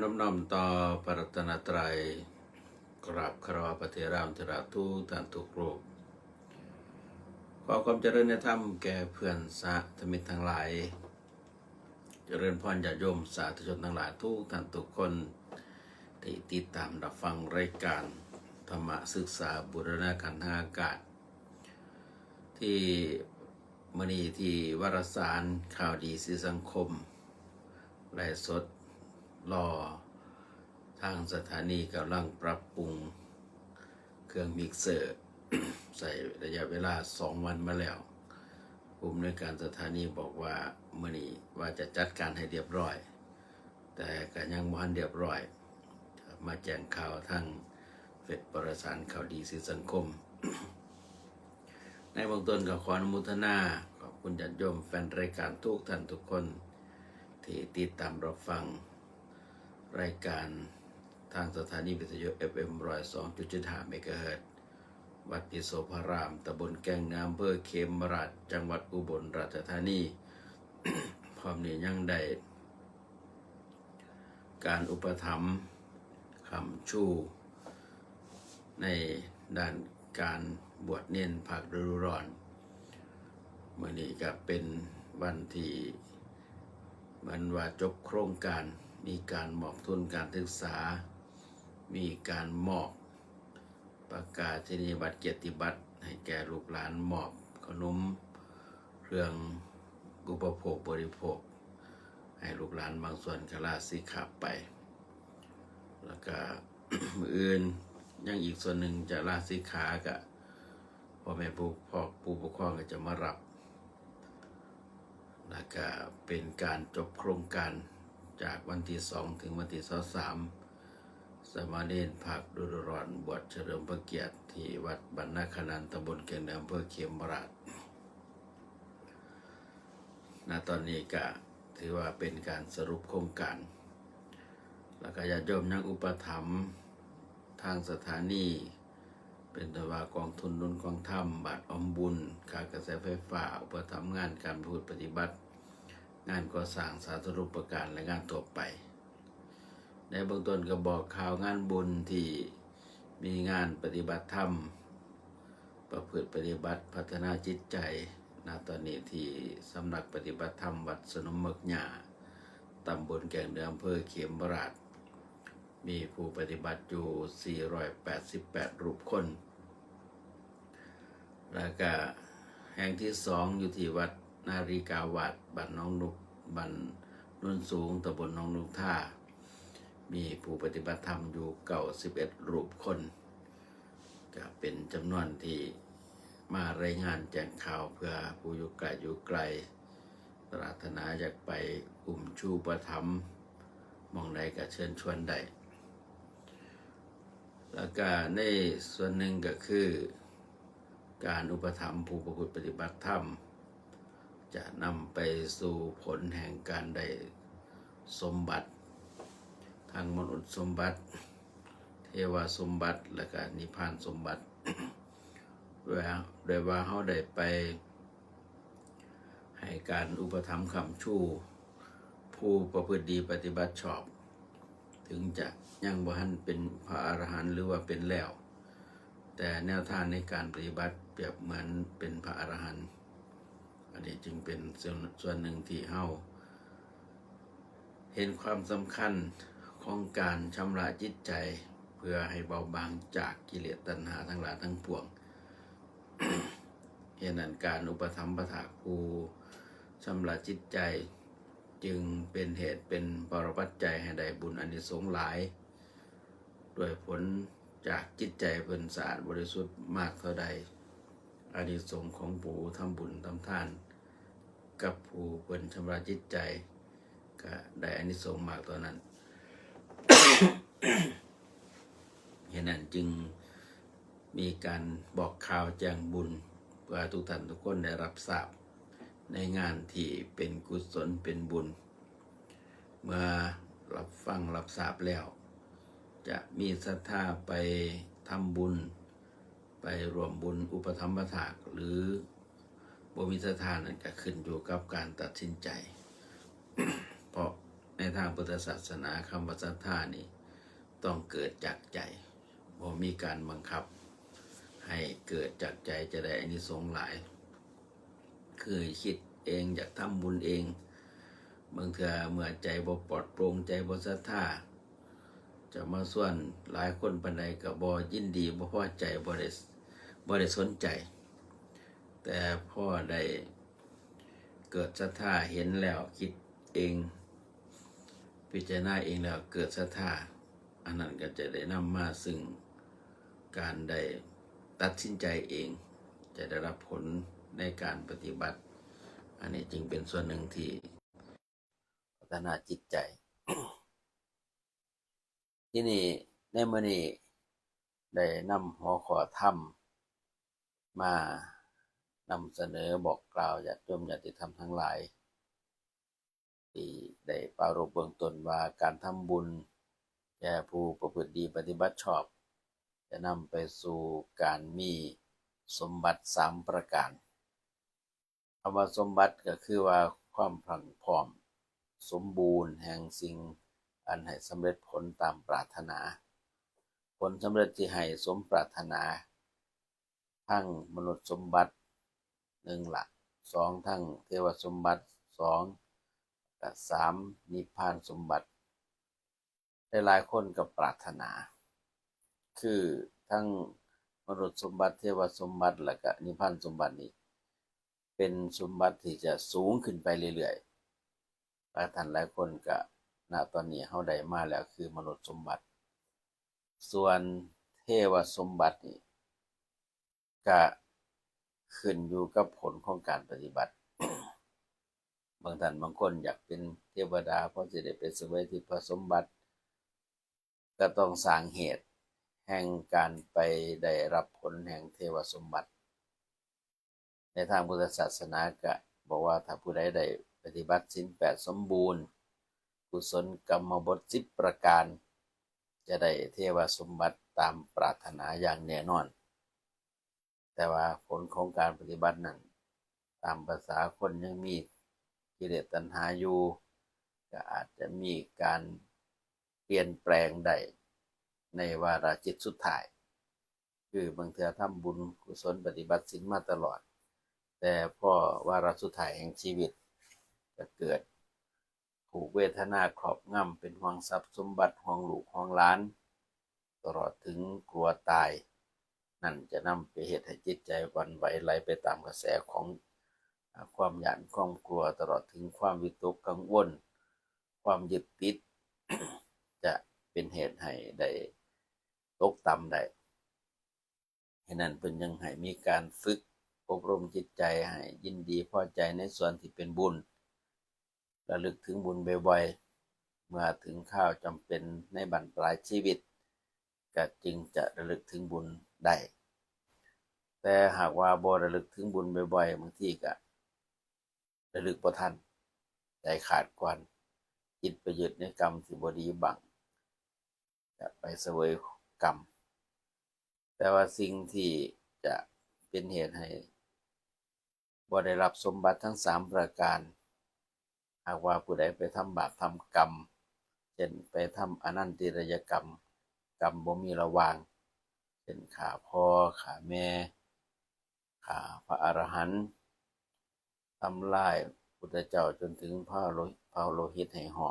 ນອບນ້ອມຕໍ່ພະລັດຕະນະໄຕ, ກາບຄາລະວະພະເຖລານຸເຖລະທຸກທ່ານທຸກຮູບ. ຂໍຄວາມຈະເລີນໃນທຳແກ່ເພື່ອນສະຫະທຳມິກທັງຫຼາຍ, ຈະເລີນພອນຍາດໂຍມສາທຸຊົນທັງຫຼາຍທຸກທ່ານທຸກຄົນ ທີ່ຕິດຕາມຮັບຟັງລາຍການທຳມະສຶກສາບູລະນາການທາງອາກາດ ທີ່ ມື້ນີ້ທີ່ວາລະສານຂ່າວດີສື່ສັງຄົມ ໄລຟ໌ສົດລໍ ທາງສະຖານີກຳລັງປັບປຸງເຄື່ອງມິກເຊີ ໃຊ້ໄລຍະເວລາສອງວັນມາແລ້ວ. ຜູ້ອຳນວຍການສະຖານີບອກວ່າ ມື້ນີ້ວ່າຈະຈັດການໃຫ້ລຽບຮ້ອຍ ແຕ່ກໍຍັງບໍ່ທັນລຽບຮ້ອຍ ມາແຈ້ງຂ່າວທາງເຟສວາລະສານຂ່າວດີສື່ສັງຄົມ. ໃນເບື້ອງຕົ້ນກໍຂໍອະນຸໂມທະນາ ຂອບຄຸນຍາດໂຍມແຟນລາຍການທຸກທ່ານທຸກຄົນ ທີ່ຕິດຕາມຮັບຟັງລາຍການທາງສະຖານີວິທະຍຸ ເອັຟເອັມ ຮ້ອຍສອງຈຸດເຈັດຫ້າ ເມກາເຮີດ ວັດພິໂສພາລາມ ຕຳບົນແກ້ງເໜືອ ອຳເພີເຂມມະລາດ ຈັງຫວັດອຸບົນລາຊທານີ. ພ້ອມນີ້ຍັງໄດ້ ການອຸປະຖຳຄ້ຳຊູໃນດ້ານການບວດເນນພາກລະດູຮ້ອນ. ມື້ນີ້ກໍເປັນວັນທີ່ ເໝືອນວ່າຈົບໂຄງການ, ມີການມອບທຶນການສຶກສາ, ມີການມອບ ປະກາສະນີຍະບັດກຽດຕິບັດໃຫ້ແກ່ລູກຫຼານ, ມອບເຂົ້າໜົມ, ເຄື່ອງອຸປະໂພກບໍລິໂພກ ໃຫ້ລູກຫຼານບາງສ່ວນກໍລາສິກຂາໄປ. ແລ້ວກະມື້ອື່ນຍັງອີກສ່ວນໜຶ່ງຈະລາສິກຂາ, ກະພໍ່ແມ່ຜູ້ ຜູ້ປົກຄອງກໍຈະມາຮັບ. ແລ້ວກະເປັນການຈົບໂຄງການຈາກວັນທີສອງເຖິງວັນທີຊາວສາມ ສາມະເນນພາກລະດູຮ້ອນບວດສະເຫຼີມພະກຽດທີ່ວັດບ້ານນາຂະໜານ ຕຳບົນແກ້ງເໜືອ ອຳເພີເຂມມະລາດ. ນະຕອນນີ້ກະຖືວ່າເປັນການສະຫຼຸບໂຄງການ ແລ້ວກະຍາດໂຍມຍັງອຸປະຖຳທາງສະຖານີ ເປັນຕົ້ນວ່າກອງທຶນໜູນກອງທຳ, ບາດອອມບຸນ, ຄ່າກະແສໄຟຟ້າ, ອຸປະຖຳງານການປະພຶດປະຕິບັດ, ງານກໍ່ສ້າງສາທາລະນູປະການ ແລະ ງານທົ່ວໄປ. ໃນເບື້ອງຕົ້ນກໍບອກຂ່າວງານບຸນທີ່ມີງານປະຕິບັດທຳ, ປະພຶດປະຕິບັດ, ພັດທະນາຈິດໃຈ, ນະຕອນນີ້ທີ່ສຳນັກປະຕິບັດທຳວັດສະໜົມເໝິກຫຍ້າ, ຕຳບົນແກ້ງເໜືອ, ອຳເພີເຂມມະລາດ. ມີຜູ້ປະຕິບັດຢູ່ສີ່ຮ້ອຍແປດສິບແປດຮູບຄົນ ແລ້ວກະແຫ່ງທີສອງຢູ່ທີ່ວັດນາລິກາວາດ ບ້ານໜອງນົກ ບ້ານໂນນສູງ ຕຳບົນໜອງນົກທາ ມີຜູ້ປະຕິບັດທຳຢູ່ເກົ້າສິບເອັດຮູບຄົນ ກະເປັນຈຳນວນທີ່ມາລາຍງານແຈ້ງຂ່າວ ເພື່ອຜູ້ຢູ່ໃກ້ຢູ່ໄກ ປາດຖະໜາຢາກໄປອຸ້ມຊູປະຖຳ ໝ່ອງໃດກະເຊີນຊວນໄດ້. ແລ້ວກະໃນສ່ວນໜຶ່ງກະຄື ການອຸປະຖຳຜູ້ປະພຶດປະຕິບັດທຳ ຈະນຳໄປສູ່ຜົນແຫ່ງການໄດ້ສົມບັດ ທັງມະນຸດສົມບັດ, ເທວະສົມບັດ ແລະກະນິບພານສົມບັດ ໂດຍ ໂດຍວ່າເຮົາໄດ້ໄປ ໃຫ້ການອຸປະຖຳຄ້ຳຊູຜູ້ປະພຶດດີປະຕິບັດຊອບ ເຖິງຈະຍັງບໍ່ທັນເປັນພະອະລະຫັນ ຫຼືວ່າເປັນແລ້ວ, ແຕ່ແນວທາງໃນການປະຕິບັດປຽບເໝືອນເປັນພະອະລະຫັນ. ອັນນີ້ຈຶ່ງເປັນສ່ວນ ສ່ວນໜຶ່ງທີ່ເຮົາເຫັນຄວາມສຳຄັນຂອງການຊຳລະຈິດໃຈ ເພື່ອໃຫ້ເບົາບາງຈາກກິເລດຕັນຫາທັງຫຼາຍທັງປວງ. ເຫດນັ້ນ ການອຸປະຖຳປະຖາກຜູ້ຊຳລະຈິດໃຈ ຈຶ່ງເປັນເຫດເປັນປະລະປັດໄຈໃຫ້ໄດ້ບຸນອານິສົງຫຼາຍ ດ້ວຍຜົນຈາກຈິດໃຈເພິ່ນສະອາດບໍລິສຸດມາກເທົ່າໃດ, ອານິສົງຂອງຜູ້ທຳບຸນທຳທານກັບຜູ້ເພິ່ນຊຳລະຈິດໃຈ ກະໄດ້ອານິສົງມາກເທົ່ານັ້ນ. ເຫດນັ້ນຈຶ່ງມີການບອກຂ່າວແຈ້ງບຸນ ເພື່ອໃຫ້ທຸກທ່ານທຸກຄົນໄດ້ຮັບຊາບ ໃນງານທີ່ເປັນກຸສົນເປັນບຸນ. ເມື່ອຮັບຟັງຮັບຊາບແລ້ວ ຈະມີສັດທາໄປທຳບຸນ ໄປຮ່ວມບຸນອຸປະຖຳປະຖາກ ຫຼື ບໍ່ມີສັດທານັ້ນ ກະຂຶ້ນຢູ່ກັບການຕັດສິນໃຈ ເພາະ ໃນທາງພຸດທະສາສະໜາ ຄຳວ່າສັດທານີ້ຕ້ອງເກີດຈາກໃຈ, ບໍ່ມີການບັງຄັບ, ໃຫ້ເກີດຈາກໃຈຈະໄດ້ອານິສົງຫຼາຍ. ຄືຄິດເອງ ຢາກທຳບຸນເອງ, ບາງເທື່ອເມື່ອໃຈບໍ່ປອດໂປ່ງ, ໃຈບໍ່ສັດທາ, ຈະມາຊວນຫຼາຍຄົນປານໃດກໍບໍ່ຍິນດີ, ບໍ່ພໍໃຈ, ບໍ່ໄດ້, ບໍ່ໄດ້ສົນໃຈ. ແຕ່ພໍໄດ້ເກີດສັດທາ, ເຫັນແລ້ວ, ຄິດເອງ, ພິຈາລະນາເອງແລ້ວເກີດສັດທາ, ອັນນັ້ນກໍຈະໄດ້ນຳມາຊຶ່ງການໄດ້ຕັດສິນໃຈເອງ, ຈະໄດ້ຮັບຜົນໃນການປະຕິບັດ. ອັນນີ້ຈຶ່ງເປັນສ່ວນໜຶ່ງທີ່ພັດທະນາຈິດໃຈ. ທີນີ້ໃນມື້ນີ້ໄດ້ນຳຫົວຂໍ້ທຳມານຳສະເໜີບອກກ່າວຍາດໂຍມຍາດຕິທຳທັງຫຼາຍ ທີ່ໄດ້ປາລົບເບື້ອງຕົ້ນວ່າ ການທຳບຸນແກ່ຜູ້ປະພຶດດີປະຕິບັດຊອບ ຈະນຳໄປສູ່ການມີສົມບັດສາມປະການ. ຄຳວ່າສົມບັດກໍຄືວ່າຄວາມພລັ້ງພ້ອມສົມບູນແຫ່ງສິ່ງອັນໃຫ້ສຳເລັດຜົນຕາມປາດຖະໜາ, ຜົນສຳເລັດທີ່ໃຫ້ສົມປາດຖະໜາ ທັງມະນຸດສົມບັດ ໜຶ່ງລະ, ສອງ ທັງເທວະສົມບັດ ສອງ ແລະ ສາມ ນິບພານສົມບັດ. ຫຼາຍໆຄົນກໍປາດຖະໜາ ຄືທັງມະນຸດສົມບັດ, ເທວະສົມບັດ ແລະ ກະນິບພານສົມບັດນີ້ ເປັນສົມບັດທີ່ຈະສູງຂຶ້ນໄປເລື້ອຍໆ. ຫຼາຍທ່ານຫຼາຍຄົນກະ ນະຕອນນີ້ເຮົາໄດ້ມາແລ້ວຄືມະນຸດສົມບັດ. ສ່ວນເທວະສົມບັດນີ້ ກະຂຶ້ນຢູ່ກັບຜົນຂອງການປະຕິບັດ. ບາງທ່ານບາງຄົນຢາກເປັນເທວະດາ ເພາະຊິໄດ້ໄປສະເຫວີຍທິບພະສົມບັດ, ກໍຕ້ອງສ້າງເຫດແຫ່ງການໄປໄດ້ຮັບຜົນແຫ່ງເທວະສົມບັດ. ໃນທາງພຸດທະສາສະໜາກະບອກວ່າ ຖ້າຜູ້ໃດໄດ້ປະຕິບັດສິນແປດສົມບູນ, ກຸສົນກຳມະບົດສິບປະການ, ຈະໄດ້ເທວະສົມບັດຕາມປາດຖະໜາຢ່າງແນ່ນອນ. ແຕ່ວ່າຜົນຂອງການປະຕິບັດນັ້ນ, ຕາມພາສາຄົນຍັງມີກິເລດຕັນຫາຢູ່, ກໍອາດຈະມີການປ່ຽນແປງໄດ້ໃນວາລະຈິດສຸດທ້າຍ. ຄືບາງເທື່ອທຳບຸນກຸສົນປະຕິບັດສິນມາຕະຫຼອດ, ແຕ່ພໍວາລະສຸດທ້າຍແຫ່ງຊີວິດ ກໍເກີດ ຖືກເວທະນາຄອບງຳ, ເປັນຫ່ວງຊັບສົມບັດ, ຫ່ວງລູກຫ່ວງຫຼານ, ຕະຫຼອດເຖິງກົວຕາຍ. ນັ້ນຈະນຳໄປເຮັດໃຫ້ຈິດໃຈຫວັ່ນໄຫວ, ໄຫຼໄປຕາມກະແສຂອງ ອາ ຄວາມຢ້ານ, ຄວາມກົວ, ຕະຫຼອດເຖິງຄວາມວິຕົກກັງວົນ, ຄວາມຍຶດຕິດ, ຈະເປັນເຫດໃຫ້ໄດ້ຕົກຕ່ຳໄດ້. ເຫດນັ້ນເພິ່ນຈຶ່ງໃຫ້ມີການຝຶກອົບຮົມຈິດໃຈໃຫ້ຍິນດີພໍໃຈໃນສ່ວນທີ່ເປັນບຸນ, ລະລຶກເຖິງບຸນບ່ອຍໆ, ເມື່ອເຖິງຄາວຈຳເປັນໃນບັ້ນປາຍຊີວິດ ກໍຈຶ່ງຈະລະລຶກເຖິງບຸນໄດ້. ແຕ່ຫາກວ່າບໍ່ລະລຶກເຖິງບຸນບ່ອຍໆ, ບາງທີກໍລະລຶກບໍ່ທັນ, ໃຈຂາດກ່ອນ, ຈິດໄປຍຶດໃນກຳທີ່ບໍ່ດີບັງ, ຈະໄປສະເຫວີຍກຳ. ແຕ່ວ່າສິ່ງທີ່ຈະເປັນເຫດໃຫ້ບໍ່ໄດ້ຮັບສົມບັດທັງສາມປະການ, ຫາກວ່າຜູ້ໃດໄປທຳບາບທຳກຳ, ເຊັ່ນ ໄປທຳອະນັນຕິລະຍະກຳ, ກຳບໍ່ມີລະຫວ່າງ, ເຊັ່ນ ຂ້າພໍ່, ຂ້າແມ່, ຂ້າພະອະລະຫັນ, ທຳລາຍພຸດທະເຈົ້າຈົນເຖິງພະໂລ ພະໂລຫິດໃຫ້ຫໍ້,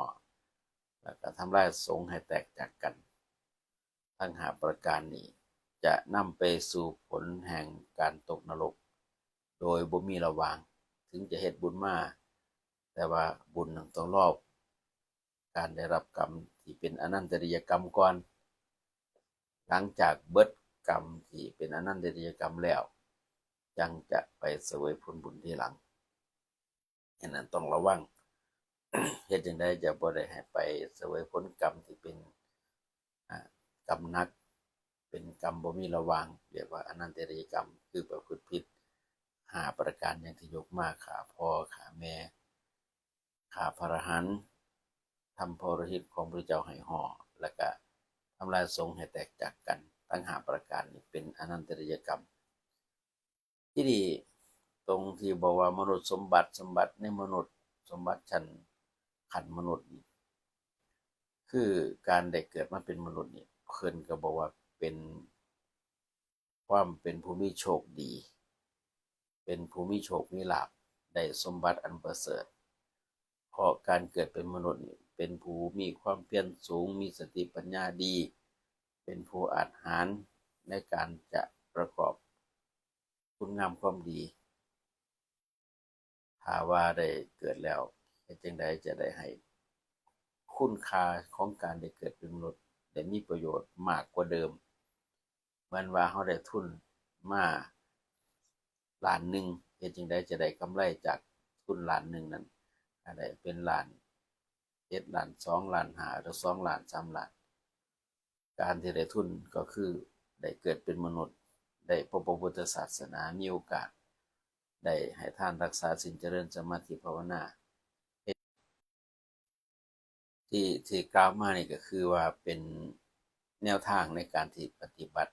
ແລ້ວກໍທຳລາຍສົງໃຫ້ແຕກຈາກກັນ. ທັງຫ້າປະການນີ້ຈະນຳໄປສູ່ຜົນແຫ່ງການຕົກນະລົກໂດຍບໍ່ມີລະຫວ່າງ. ເຖິງຈະເຮັດບຸນມາ, ແຕ່ວ່າບຸນນັ້ນຕ້ອງລອ ການໄດ້ຮັບກຳທີ່ເປັນອະນັນຕະລິຍະກຳກ່ອນ. ຫຼັງຈາກເບິດກຳທີ່ເປັນອະນັນຕະລິຍະກຳແລ້ວ, ຈັ່ງຈະໄປສະເຫວີຍຜົນບຸນທີຫຼັງ. ເຫດນັ້ນຕ້ອງລະວັງ, ເຮັດຈັ່ງໃດຈະບໍ່ໄດ້ໃຫ້ໄປສະເຫວີຍຜົນກຳທີ່ເປັນ ອາ ກຳໜັກ, ເປັນກຳບໍ່ມີລະຫວ່າງ, ຮຽກວ່າອະນັນຕະລິຍະກຳ, ຄືປະພຶດຜິດຫ້າປະການຢ່າງທີ່ຍົກມາ, ຂ້າພໍ່, ຂ້າແມ່, ຂ້າພະອະລະຫັນ, ທຳພະໂລຫິດຂອງພະເຈົ້າໃຫ້ຫໍ້, ແລ້ວກະທຳລາຍສົງໃຫ້ແຕກຈາກກັນ. ທັງຫ້າປະການນີ້ເປັນອະນັນຕະລິຍະກຳ. ທີນີ້ຕົງທີ່ບອກວ່າມະນຸດສົມບັດ, ສົມບັດໃນມະນຸດ, ສົມບັດຊັ້ນຂັ້ນມະນຸດນີ້ ຄືການໄດ້ເກີດມາເປັນມະນຸດນີ້ ເພິ່ນກໍບອກວ່າເປັນຄວາມເປັນຜູ້ມີໂຊກດີ, ເປັນຜູ້ມີໂຊກມີລາບ, ໄດ້ສົມບັດອັນປະເສີດ. ເພາະການເກີດເປັນມະນຸດນີ້ ເປັນຜູ້ມີຄວາມພຽນສູງ, ມີສະຕິປັນຍາດີ, ເປັນຜູ້ອາດຫານໃນການຈະປະກອບຄຸນງາມຄວາມດີ. ຖ້າວ່າໄດ້ເກີດແລ້ວ ເຮັດຈັ່ງໃດຈະໄດ້ໃຫ້ຄຸນຄ່າຂອງການໄດ້ເກີດເປັນມະນຸດໄດ້ມີປະໂຫຍດມາກກວ່າເດີມ? ເໝືອນວ່າເຮົາໄດ້ທຶນມາລ້ານໜຶ່ງ, ເຮັດຈັ່ງໃດຈະໄດ້ກຳໄລຈາກທຶນລ້ານໜຶ່ງນັ້ນ ໃຫ້ໄດ້ເປັນລ້ານເອັດ, ລ້ານສອງ, ລ້ານຫ້າ ຫຼື ສອງລ້ານ, ສາມລ້ານ. ການທີ່ໄດ້ທຶນກໍຄືໄດ້ເກີດເປັນມະນຸດ, ໄດ້ພົບພະພຸດທະສາສະໜາ, ມີໂອກາດໄດ້ໃຫ້ທານ, ຮັກສາສິນ, ຈະເລີນສະມາທິພາວະນາ. ທີ່ ທີ່ກ່າວມານີ້ກໍຄືວ່າເປັນແນວທາງໃນການທີ່ປະຕິບັດ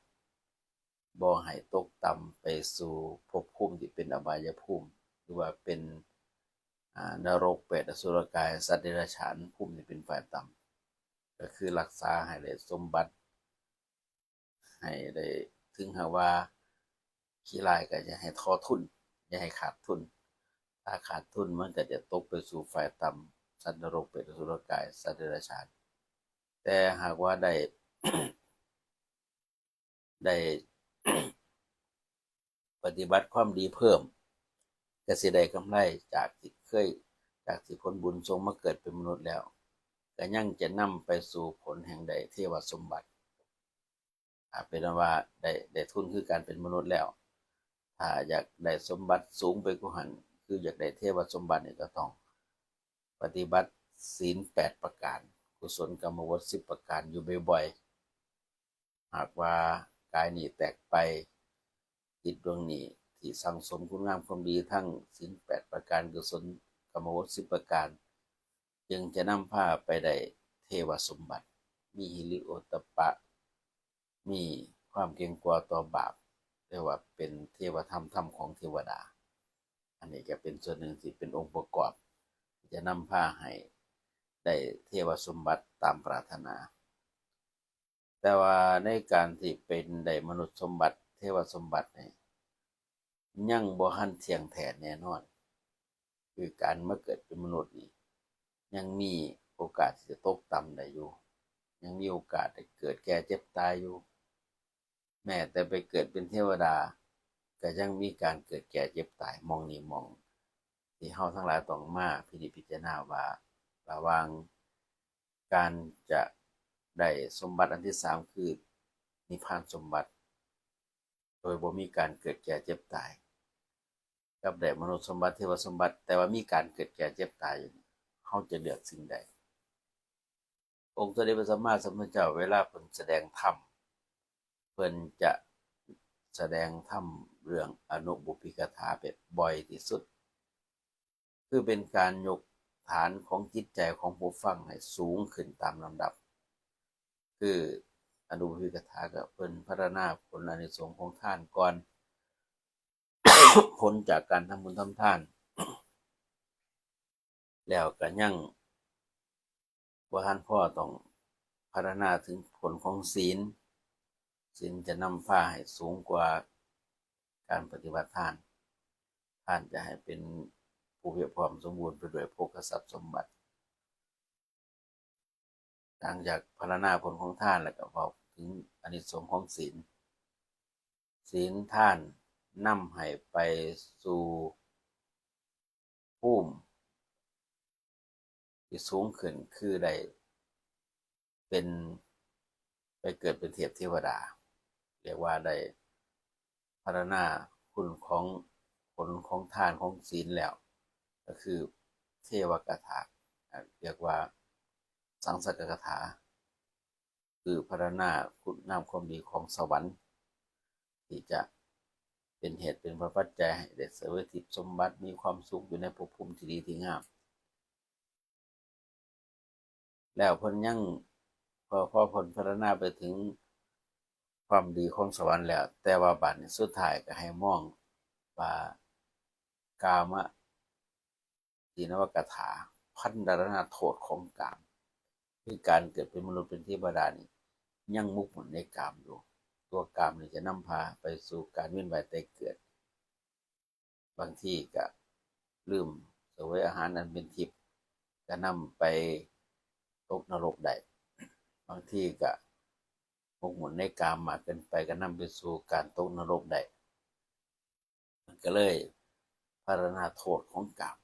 ບໍ່ໃຫ້ຕົກຕ່ຳໄປສູ່ພົບພູມທີ່ເປັນອະບາຍະພູມ ຫຼືວ່າເປັນ ອາ ນະລົກ, ເປດ, ອະສຸລະກາຍ, ສັດເດຍລະສານ, ພູມທີ່ເປັນຝ່າຍຕ່ຳ. ກໍຄືຮັກສາໃຫ້ໄດ້ສົມບັດ ໃຫ້ໄດ້ ເຖິງຫາກວ່າຂີ້ລ້າຍກໍຢ່າໃຫ້ທໍ້ທຶນ, ຢ່າໃຫ້ຂາດທຶນ. ຖ້າຂາດທຶນມັນກໍຈະຕົກໄປສູ່ຝ່າຍຕ່ຳ, ສັດນະລົກ, ເປດ, ອະສຸລະກາຍ, ສັດເດຍລະສານ. ແຕ່ຫາກວ່າໄດ້ ໄດ້ປະຕິບັດຄວາມດີເພີ່ມ ກໍຊິໄດ້ກຳໄລຈາກທີ່ເຄີຍ ຈາກທີ່ຜົນບຸນສົ່ງມາເກີດເປັນມະນຸດແລ້ວ ກໍຍັງຈະນຳໄປສູ່ຜົນແຫ່ງໄດ້ເທວະສົມບັດ. ຖ້າເປັນອັນວ່າໄດ້ ໄດ້ທຶນຄືການເປັນມະນຸດແລ້ວ ຖ້າຢາກໄດ້ສົມບັດສູງໄປກວ່າຫັ້ນ ຄືຢາກໄດ້ເທວະສົມບັດນີ້ ກໍຕ້ອງປະຕິບັດສິນແປດປະການ, ກຸສົນກຳມະບົດສິບປະການຢູ່ບ່ອຍໆ. ຫາກວ່າກາຍນີ້ແຕກໄປ, ຈິດດວງນີ້ທີ່ສັ່ງສົມຄຸນງາມຄວາມດີທັງສິນແປດປະການ, ກຸສົນກຳມະບົດສິບປະການ, ຈຶ່ງຈະນຳພາໄປໄດ້ເທວະສົມບັດ, ມີຫິລິໂອດຕະປະ, ມີຄວາມເກງກົວຕໍ່ບາບ, ເອີ້ນວ່າເປັນເທວະທຳ, ທຳຂອງເທວະດາ. ອັນນີ້ກໍເປັນສ່ວນໜຶ່ງທີ່ເປັນອົງປະກອບ ທີ່ຈະນຳພາໃຫ້ໄດ້ເທວະສົມບັດຕາມປາດຖະໜາ. ແຕ່ວ່າໃນການທີ່ເປັນໄດ້ມະນຸດສົມບັດ, ເທວະສົມບັດນີ້ ຍັງບໍ່ທັນທ່ຽງແທ້ແນ່ນອນ. ຄືການມາເກີດເປັນມະນຸດນີ້ ຍັງມີໂອກາດທີ່ຈະຕົກຕ່ຳໄດ້ຢູ່, ຍັງມີໂອກາດໄດ້ເກີດແກ່ເຈັບຕາຍຢູ່. ແມ້ແຕ່ໄປເກີດເປັນເທວະດາ ກໍຍັງມີການເກີດແກ່ເຈັບຕາຍ. ໝ່ອງນີ້ໝ່ອງທີ່ເຮົາທັງຫຼາຍຕ້ອງມາພິນິດພິຈາລະນາວ່າ ລະຫວ່າງການຈະໄດ້ສົມບັດອັນທີສາມ ຄືນິບພານສົມບັດ ໂດຍບໍ່ມີການເກີດແກ່ເຈັບຕາຍ ກັບໄດ້ມະນຸດສົມບັດ, ເທວະສົມບັດ ແຕ່ວ່າມີການເກີດແກ່ເຈັບຕາຍຢູ່, ເຮົາຈະເລືອກສິ່ງໃດ? ອົງສະເດັດພະສຳມາສຳພຸດທະເຈົ້າ ເວລາເພິ່ນສະແດງທຳ ເພິ່ນຈະສະແດງທຳເລື່ອງອະນຸບຸບພິກະຖາແບບບ່ອຍທີ່ສຸດ, ຄືເປັນການຍົກຖານຂອງຈິດໃຈຂອງຜູ້ຟັງໃຫ້ສູງຂຶ້ນຕາມລຳດັບ. ຄືອະນຸບຸບພິກະຖາ ກໍເພິ່ນພັນລະນາຜົນອານິສົງຂອງທານກ່ອນ, ຜົນຈາກການທຳບຸນທຳທານ ແລ້ວກໍຍັງບໍ່ທັນພໍ, ຕ້ອງພັນລະນາເຖິງຜົນຂອງສິນ. ສິນຈະນຳພາໃຫ້ສູງກວ່າການປະຕິບັດທານ. ທານຈະໃຫ້ເປັນຜູ້ພຽບພ້ອມສົມບູນໄປດ້ວຍໂພຄະຊັບສົມບັດ. ຫຼັງຈາກພັນລະນາຜົນຂອງທານແລ້ວ ກໍເວົ້າເຖິງອານິສົງຂອງສິນ. ສິນທານນຳໃຫ້ໄປສູ່ພູມທີ່ສູງຂຶ້ນ ຄືໄດ້ເປັນ ໄປເກີດເປັນເທບເທວະດາ, ຮຽກວ່າໄດ້ພັນລະນາຄຸນຂອງ ຜົນຂອງທານຂອງສິນແລ້ວ ກໍຄືເທວະກະຖາ, ຮຽກວ່າສັງສັກກະຖາ, ຄືພັນລະນາຄຸນງາມຄວາມດີຂອງສະຫວັນ ທີ່ຈະເປັນເຫດເປັນຜົນປັດໄຈໃຫ້ໄດ້ສະເຫວີຍທິບສົມບັດ, ມີຄວາມສຸກຢູ່ໃນພົບພູມທີ່ດີທີ່ງາມ. ແລ້ວເພິ່ນຍັງ ພໍ ພໍເພິ່ນພັນລະນາໄປເຖິງຄວາມດີຂອງສະຫວັນແລ້ວ, ແຕ່ວ່າບາດນີ້ສຸດທ້າຍກໍໃຫ້ມອງວ່າກາມະ ຕີນະວະກະຖາ ພັນລະນາໂທດຂອງກາມ, ຄືການເກີດເປັນມະນຸດເປັນເທວະດານີ້ ຍັງໝົກໝຸ່ນໃນກາມຢູ່. ຕົວກາມນີ້ຈະນຳພາໄປສູ່ການວຽນວ່າຍຕາຍເກີດ. ບາງທີກະລືມສະເຫວຍອາຫານອັນເປັນທິບ ກະນຳໄປຕົກນະລົກໄດ້. ບາງທີກະໝົກໝຸ່ນໃນກາມມາກເກີນໄປ ກະນຳໄປສູ່ການຕົກນະລົກໄດ້. ມັນກະເລີຍພັນລະນາໂທດຂອງກາມ.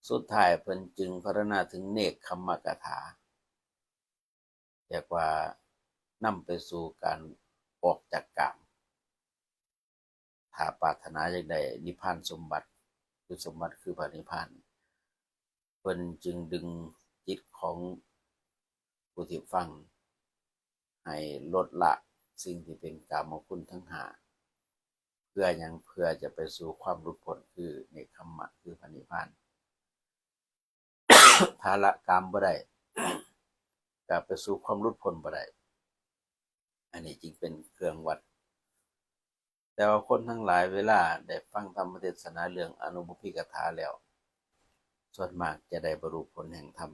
ສຸດທ້າຍເພິ່ນຈຶ່ງພັນລະນາເຖິງເນກຄຳມະກະຖາ ເອີ້ນວ່ານຳໄປສູ່ການອອກຈາກກາມ. ຖ້າປາດຖະໜາຢາກໄດ້ນິບພານສົມບັດ ຄືສົມບັດຄືພະນິບພານ, ເພິ່ນຈຶ່ງດຶງຈິດຂອງຜູ້ທີ່ຟັງໃຫ້ລົດລະສິ່ງທີ່ເປັນກາມະຄຸນທັງຫ້າ. ເພື່ອຫຍັງ? ເພື່ອຈະໄປສູ່ຄວາມຫຼຸດພົ້ນ ຄືເນກຄຳມະ ຄືພະນິບພານ. ຖ້າລະກາມບໍ່ໄດ້ ກະໄປສູ່ຄວາມຫຼຸດພົ້ນບໍ່ໄດ້. ອັນນີ້ຈຶ່ງເປັນເຄື່ອງວັດ. ແຕ່ວ່າຄົນທັງຫຼາຍເວລາໄດ້ຟັງທຳມະເທດສະໜາເລື່ອງອະນຸບຸບພິກະຖາແລ້ວ ສ່ວນມາກຈະໄດ້ບັນລຸຜົນແຫ່ງທຳ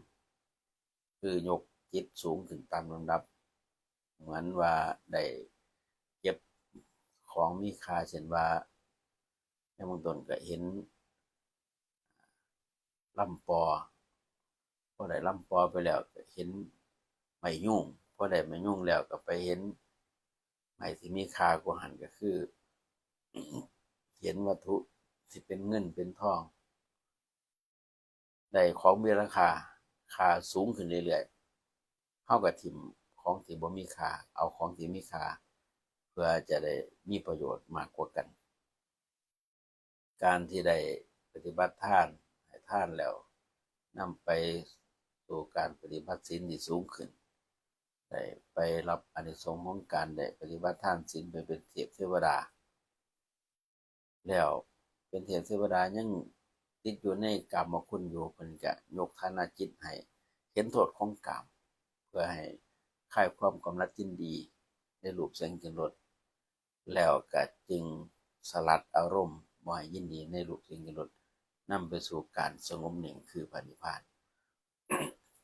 ຄືຍົກຈິດສູງຂຶ້ນຕາມລຳດັບ ເໝືອນວ່າໄດ້ເກັບຂອງມີຄ່າ ເຊັ່ນວ່າ ໃນເບື້ອງຕົ້ນກະເຫັນລຳປໍ ພໍໄດ້ລຳປໍໄປແລ້ວກະເຫັນໄມ້ຍູງ ພໍໄດ້ໄມ້ຍູງແລ້ວກະໄປເຫັນໄມ້ທີ່ມີຄ່າກວ່າຫັ້ນ ກະຄືເຫັນວັດຖຸທີ່ເປັນເງິນເປັນທອງ ໄດ້ຂອງມີລາຄາ ຄ່າສູງຂຶ້ນເລື້ອຍໆ ເຮົາກະຖິ້ມຂອງທີ່ບໍ່ມີຄ່າ ເອົາຂອງທີ່ມີຄ່າ ເພື່ອຈະໄດ້ມີປະໂຫຍດມາກກວ່າກັນ. ການທີ່ໄດ້ປະຕິບັດທານ ໃຫ້ທານແລ້ວ ນຳໄປສູ່ການປະຕິບັດສິນທີ່ສູງຂຶ້ນ ໄດ້ໄປຮັບອານິສົງຂອງການໄດ້ປະຕິບັດທານສິນ ໄປເປັນເທບເທວະດາ ແລ້ວເປັນເທບເທວະດາຍັງຕິດຢູ່ໃນກາມະຄຸນຢູ່ ເພິ່ນກະຍົກຖານະຈິດໃຫ້ເຫັນໂທດຂອງກາມ ເພື່ອໃຫ້ຄາຍຄວາມກຳໜັດຍິນດີໃນຮູບສຽງກິ່ນລົດ ແລ້ວກະຈຶ່ງສະຫຼັດອາລົມບໍ່ໃຫ້ຍິນດີໃນຮູບສຽງກິ່ນລົດ ນຳໄປສູ່ການສະຫງົບນິ່ງຄືພະນິບພານ.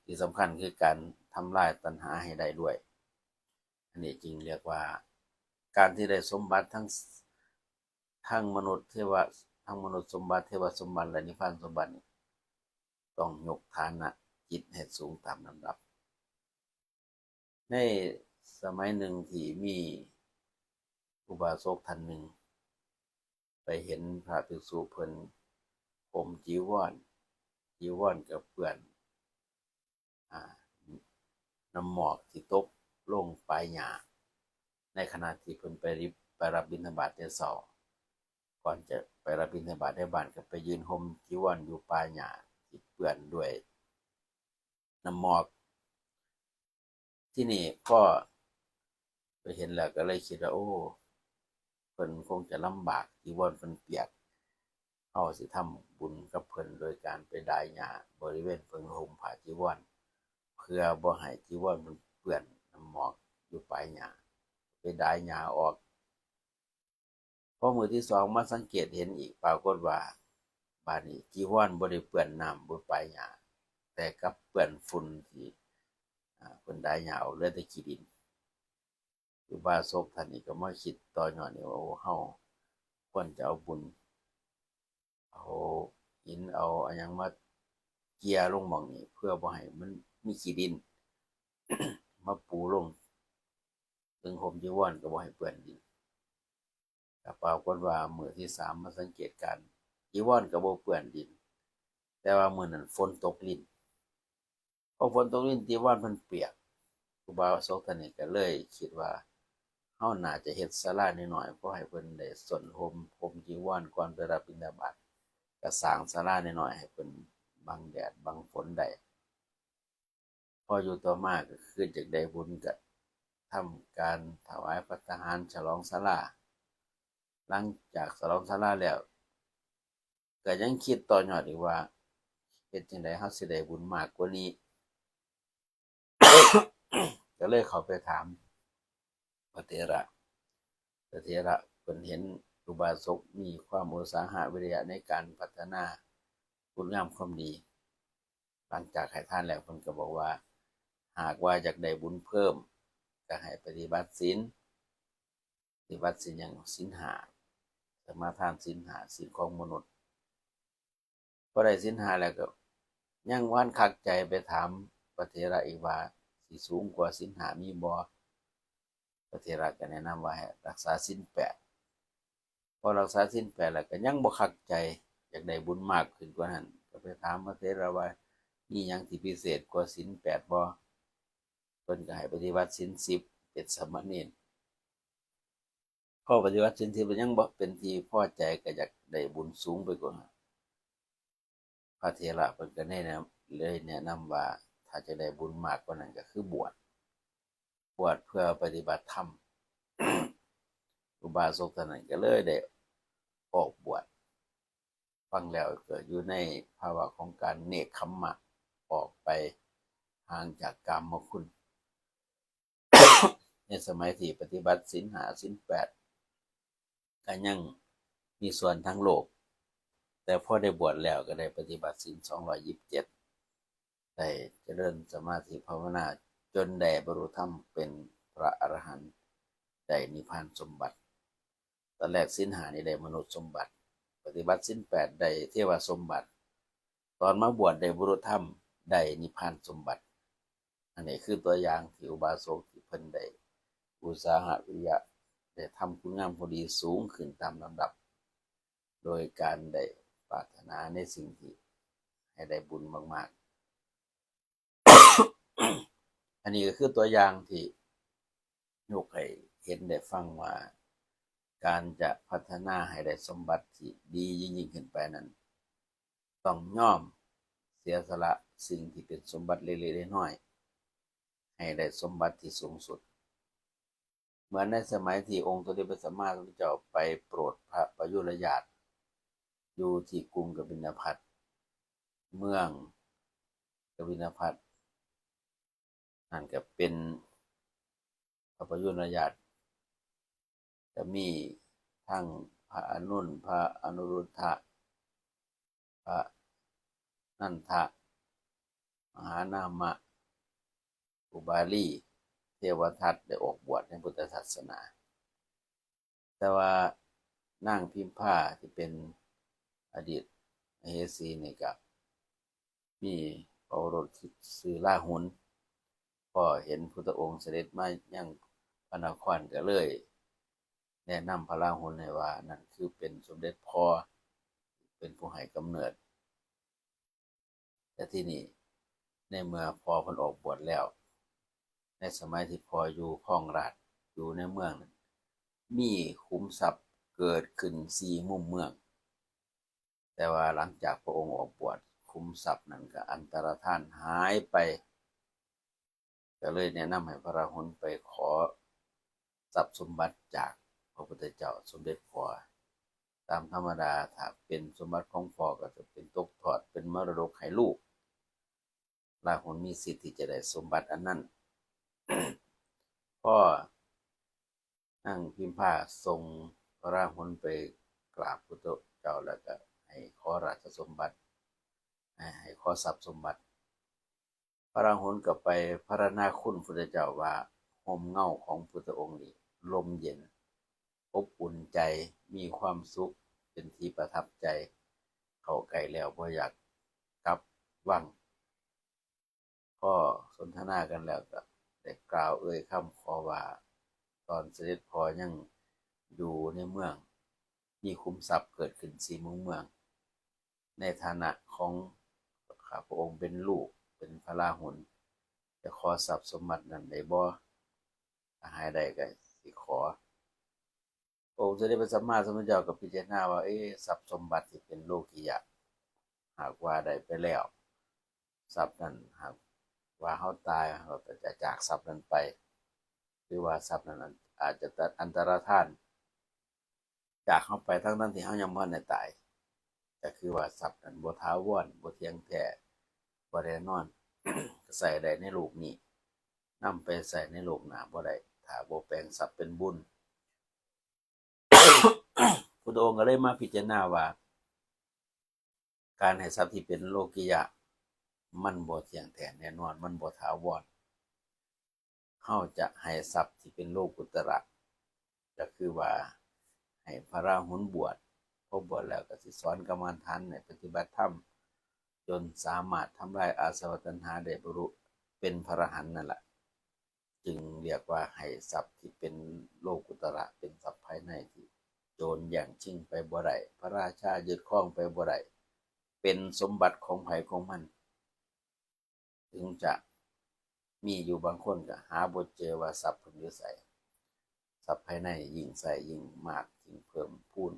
ທີ່ສຳຄັນຄືການທຳລາຍຕັນຫາໃຫ້ໄດ້ດ້ວຍ. ອັນນີ້ຈຶ່ງຮຽກວ່າການທີ່ໄດ້ສົມບັດທັງ ທັງມະນຸດເທວະ ທັງມະນຸດສົມບັດ ເທວະສົມບັດ ແລະ ນິບພານສົມບັດນີ້ ຕ້ອງຍົກຖານະຈິດໃຫ້ສູງຕາມລຳດັບ. ໃນສະໄໝໜຶ່ງທີ່ມີອຸບາສົກທ່ານໜຶ່ງ ໄປເຫັນພະພິກສຸເພິ່ນຫົ່ມຈີວອນ ຈີວອນກະເປື້ອນ ອາ ນ້ຳໝອກທີ່ຕົກລົງປາຍຫຍ້າ ໃນຂະນະທີ່ເພິ່ນໄປ ໄປຮັບບິນທະບາດແຕ່ເຊົ້າ. ກ່ອນຈະໄປຮັບບິນທະບາດໃນບ້ານ ກະໄປຢືນຫົ່ມຈີວອນຢູ່ປາຍຫຍ້າທີ່ເປື້ອນດ້ວຍນ້ຳໝອກ. ທີນີ້ພໍໄປເຫັນແລ້ວກະເລີຍຄິດວ່າ ໂອ້ ເພິ່ນຄົງຈະລຳບາກ ຈີວອນເພິ່ນປຽກ. ເຮົາຊິທຳບຸນກັບເພິ່ນໂດຍການໄປດາຍຫຍ້າບໍລິເວນເພິ່ນຫົ່ມຜ້າຈີວອນ ເພື່ອບໍ່ໃຫ້ຈີວອນເພິ່ນເປື້ອນນ້ຳໝອກຢູ່ປາຍຫຍ້າ ໄປດາຍຫຍ້າອອກ. ພໍມື້ທີສອງມາສັງເກດເຫັນອີກ ປາກົດວ່າບາດນີ້ຈີວອນບໍ່ໄດ້ເປື້ອນນ້ຳ ບໍ່ປາຍຫຍ້າ ແຕ່ກັບເປື້ອນຝຸ່ນທີ່ ອາ ເພິ່ນດາຍຫຍ້າອອກ ເຫຼືອແຕ່ຂີ້ດິນ. ອຸບາສົກທ່ານນີ້ກະມາຄິດຕໍ່ຍອດອີກວ່າ ໂອ້ ເຮົາຄວນຈະເອົາບຸນ ເອົາຫີນເອົາອີ່ຫຍັງມາເກ່ຍລົງໝ່ອງນີ້ ເພື່ອບໍ່ໃຫ້ມັນມີຂີ້ດິນ ມາປູລົງເຖິງຫົ່ມຈີວອນ ກະບໍ່ໃຫ້ເປື້ອນດິນ. ກະປາກົດວ່າມື້ທີສາມມາສັງເກດການ ຈີວອນກະບໍ່ເປື້ອນດິນ ແຕ່ວ່າມື້ນັ້ນຝົນຕົກລິນ. ພໍຝົນຕົກລິນ ຈີວອນເພິ່ນປຽກ. ອຸບາສົກທ່ານນີ້ກະເລີຍຄິດວ່າ ເຮົາໜ້າຈະເຮັດສາລານ້ອຍໆ ພໍໃຫ້ເພິ່ນໄດ້ສົ້ນຫົ່ມ ຫົ່ມຈີວອນກ່ອນໄປຮັບບິນທະບາດ ກະສ້າງສາລານ້ອຍໆໃຫ້ເພິ່ນບັງແດດບັງຝົນໄດ້. ພໍຢູ່ຕໍ່ມາກະຄືຢາກໄດ້ບຸນ ກະທຳການຖວາຍພັດຕາຫານ ສະຫຼອງສາລາ. ຫຼັງຈາກສະຫຼອງສາລາແລ້ວ ກະຍັງຄິດຕໍ່ຍອດອີກວ່າ ເຮັດຈັ່ງໃດເຮົາຊິໄດ້ບຸນມາກກວ່ານີ້. ກະເລີຍເຂົ້າໄປຖາມພະເຖລະ. ພະເຖລະເພິ່ນເຫັນອຸບາສົກມີຄວາມອຸດສາຫະວິລິຍະໃນການພັດທະນາຄຸນງາມຄວາມດີ ຫຼັງຈາກໃຫ້ທານແລ້ວ ເພິ່ນກໍບອກວ່າ ຫາກວ່າຢາກໄດ້ບຸນເພີ່ມ ກໍໃຫ້ປະຕິບັດສິນ. ປະຕິບັດສິນຫຍັງ? ສິນຫ້າ ສະມາທານສິນຫ້າ ສິນຂອງມະນຸດ. ພໍໄດ້ສິນຫ້າແລ້ວກໍຍັງບໍ່ທັນຄັກໃຈ ໄປຖາມພະເຖລະອີກວ່າ ສິສູງກວ່າສິນຫ້າມີບໍ່? ພະເຖລະກໍແນະນຳວ່າໃຫ້ລັກສາສິນແປດ. ພໍລັກສາສິນແປດແລ້ວກໍຍັງບໍ່ຄັກໃຈ ຢາກໄດ້ບຸນມາກຂຶ້ນກວ່ານັ້ນ ກໍໄປຖາມພະເຖລະວ່າ ມີຫຍັງທີ່ພິເສດກວ່າສິນແປດບໍ່? ເພິ່ນກໍໃຫ້ປະຕິບັດສິນສິບ ເປັນສາມະເນນ. ພໍປະຕິບັດສິນສິບແລ້ວຍັງບໍ່ເປັນທີ່ພໍໃຈ ກໍຢາກໄດ້ບຸນສູງໄປກວ່ານັ້ນ. ພະເຖລະເພິ່ນກໍແນະນຳ ເລີຍແນະນຳວ່າ ຖ້າຈະໄດ້ບຸນມາກກວ່ານັ້ນກໍຄືບວດ, ບວດເພື່ອປະຕິບັດທຳ. ອຸບາສົກທ່ານນັ້ນກໍເລີຍໄດ້ອອກບວດ. ຟັງແລ້ວກໍຢູ່ໃນພາວະຂອງການເນກຂຳມະ ອອກໄປຫ່າງຈາກກາມມະຄຸນ. ໃນສະໄໝທີ່ປະຕິບັດສິນຫ້າ ສິນແປດ ກໍຍັງມີສ່ວນທາງໂລກ, ແຕ່ພໍໄດ້ບວດແລ້ວກໍໄດ້ປະຕິບັດສິນສອງຮ້ອຍຊາວເຈັດ ໄດ້ຈະເລີນສະມາທິພາວະນາ ຈົນໄດ້ບັນລຸທຳເປັນພະອະລະຫັນ ໄດ້ນິບພານສົມບັດ. ຕອນແລກສິນຫ້ານີ້ໄດ້ມະນຸດສົມບັດ, ປະຕິບັດສິນແປດໄດ້ເທວະສົມບັດ, ຕອນມາບວດໄດ້ບຸລຸທຳ ໄດ້ນິບພານສົມບັດ. ອັນນີ້ຄືຕົວຢ່າງທີ່ອຸບາສົກທີ່ເພິ່ນໄດ້ອຸດສາຫະວິລິຍະ ໄດ້ທຳຄຸນງາມຄວາມດີສູງຂຶ້ນຕາມລຳດັບ ໂດຍການໄດ້ປາດຖະໜາໃນສິ່ງທີ່ໃຫ້ໄດ້ບຸນມາກໆ. ອັນນີ້ກໍຄືຕົວຢ່າງທີ່ຍົກໃຫ້ເຫັນໄດ້ຟັງວ່າ ການຈະພັດທະນາໃຫ້ໄດ້ສົມບັດທີ່ດີຍິ່ງໆຂຶ້ນໄປນັ້ນ ຕ້ອງຍອມເສຍສະຫຼະສິ່ງທີ່ເປັນສົມບັດເລັກໆນ້ອຍໆ ໃຫ້ໄດ້ສົມບັດທີ່ສູງສຸດ. ເໝືອນໃນສະໄໝທີ່ອົງສົມເດັດພະສຳມາສຳພຸດທະເຈົ້າໄປໂປດພະປະຍຸລຍາດຢູ່ທີ່ກຸງກະບິນນະພັດ, ເມືອງກະບິນນະພັດນັ້ນກໍເປັນພະປະຍຸລຍາດ ກໍມີທັງພະອານຸນ, ພະອານຸລຸດທະ, ພະນັນທະ, ມະຫານາມະ, ອຸບາລີ, ເທວະທັດ ໄດ້ອອກບວດໃນພຸດທະສາສະໜາ. ແຕ່ວ່ານາງພິມພາທີ່ເປັນອະດີດມະເຫສີນີ້ ກໍມີໂອລົດຊື່ລາຫຸນ, ພໍເຫັນພຸດທະອົງສະເດັດມາຍັງພະນະຄອນ ກໍເລີຍແນະນຳພະລາຫຸນໃຫ້ວ່າ ນັ້ນຄືເປັນສົມເດັດພໍ່ ເປັນຜູ້ໃຫ້ກຳເນີດ. ແຕ່ທີ່ນີ້ ໃນເມື່ອພໍ່ເພິ່ນອອກບວດແລ້ວ, ໃນສະໄໝທີ່ພໍ່ຢູ່ຄອງລາດຢູ່ໃນເມືອງນັ້ນ, ມີຂຸມຊັບເກີດຂຶ້ນສີ່ມຸມເມືອງ. ແຕ່ວ່າຫຼັງຈາກພະອົງອອກບວດ, ຂຸມຊັບນັ້ນກໍອັນຕະລະທານຫາຍໄປ. ກໍເລີຍແນະນຳໃຫ້ພະລາຫຸນໄປຂໍຊັບສົມບັດຈາກພະພຸດທະເຈົ້າສົມເດັດພໍ່. ຕາມທຳມະດາ ຖ້າເປັນສົມບັດຂອງພໍ່ ກໍຈະເປັນຕົກທອດເປັນມໍລະດົກໃຫ້ລູກ. ລາຫຸນມີສິດທີ່ຈະໄດ້ສົມບັດອັນນັ້ນ. ພໍນາງພິມພາສົ່ງພະລາຫຸນໄປກາບພຸດທະເຈົ້າ ແລ້ວກໍໃຫ້ຂໍລາຊະສົມບັດ, ໃຫ້ ໃຫ້ຂໍຊັບສົມບັດ. ພະລາຫຸນກໍໄປພັນລະນາຄຸນພຸດທະເຈົ້າວ່າ ຮົ່ມເງົາຂອງພຸດທະອົງນີ້ລົມເຢັນ, ອົບອຸ່ນໃຈ, ມີຄວາມສຸກ, ເປັນທີ່ປະທັບໃຈ, ເຂົ້າໃກ້ແລ້ວບໍ່ຢາກກັບວັງ. ພໍສົນທະນາກັນແລ້ວກໍໄດ້ກ່າວເອີ່ຍຄຳຂໍວ່າ ຕອນສະເດັດພໍ່ຍັງຢູ່ໃນເມືອງ, ມີຂຸມຊັບເກີດຂຶ້ນສີ່ມຸມເມືອງ. ໃນຖານະຂອງຂ້າພະອົງເປັນລູກ ເປັນພະລາຫຸນ, ຈະຂໍຊັບສົມບັດນັ້ນໄດ້ບໍ່? ຖ້າໃຫ້ໄດ້ກໍຊິຂໍ. ພະອົງສົມເດັດພະສຳມາສຳພຸດທະເຈົ້າກໍພິຈາລະນາວ່າ ເອ, ຊັບສົມບັດທີ່ເປັນໂລກິຍະ ຫາກວ່າໄດ້ໄປແລ້ວ, ຊັບນັ້ນຫາກວ່າເຮົາຕາຍ, ເຮົາກໍຈະຈາກຊັບນັ້ນໄປ, ຫຼືວ່າຊັບນັ້ນອາດຈະອັນຕະລະທານ ຈາກເຮົາໄປ ທັງໆທີ່ເຮົາຍັງບໍ່ທັນໄດ້ຕາຍ, ກໍຄືວ່າຊັບນັ້ນບໍ່ຖາວອນ, ບໍ່ທ່ຽງແທ້, ບໍ່ແນ່ນອນ, ໃຊ້ໄດ້ໃນໂລກນີ້, ນຳໄປໃຊ້ໃນໂລກໜ້າບໍ່ໄດ້, ຖ້າບໍ່ແປງຊັບເປັນບຸນ. ພຸດທະອົງກໍເລີຍມາພິຈາລະນາວ່າ ການໃຫ້ຊັບທີ່ເປັນໂລກິຍະ ມັນບໍ່ທ່ຽງແທ້ແນ່ນອນ, ມັນບໍ່ຖາວອນ. ເຮົາຈະໃຫ້ຊັບທີ່ເປັນໂລກຸດຕະລະ ກໍຄືວ່າໃຫ້ພະລາຫຸນບວດ, ພໍບວດແລ້ວກໍຊິສອນກຳມະຖານໃຫ້ປະຕິບັດທຳ ຈົນສາມາດທຳລາຍອາສະວະຕັນຫາໄດ້ ບັນລຸເປັນພະອະລະຫັນນັ້ນລະ. ຈຶ່ງຮຽກວ່າໃຫ້ຊັບທີ່ເປັນໂລກຸດຕະລະ ເປັນຊັບພາຍໃນທີ່ໂຈນແຍ່ງຊິງໄປບໍ່ໄດ້, ພະລາຊາຍຶດຄອງໄປບໍ່ໄດ້, ເປັນສົມບັດຂອງໃຜຂອງມັນ. ເຖິງຈະມີຢູ່ບາງຄົນກໍຫາບໍ່ເຈີວ່າຊັບເພິ່ນຢູ່ໃສ. ຊັບພາຍໃນຍິ່ງໃຊ້ຍິ່ງມາກ, ຍິ່ງເພີ່ມພູນ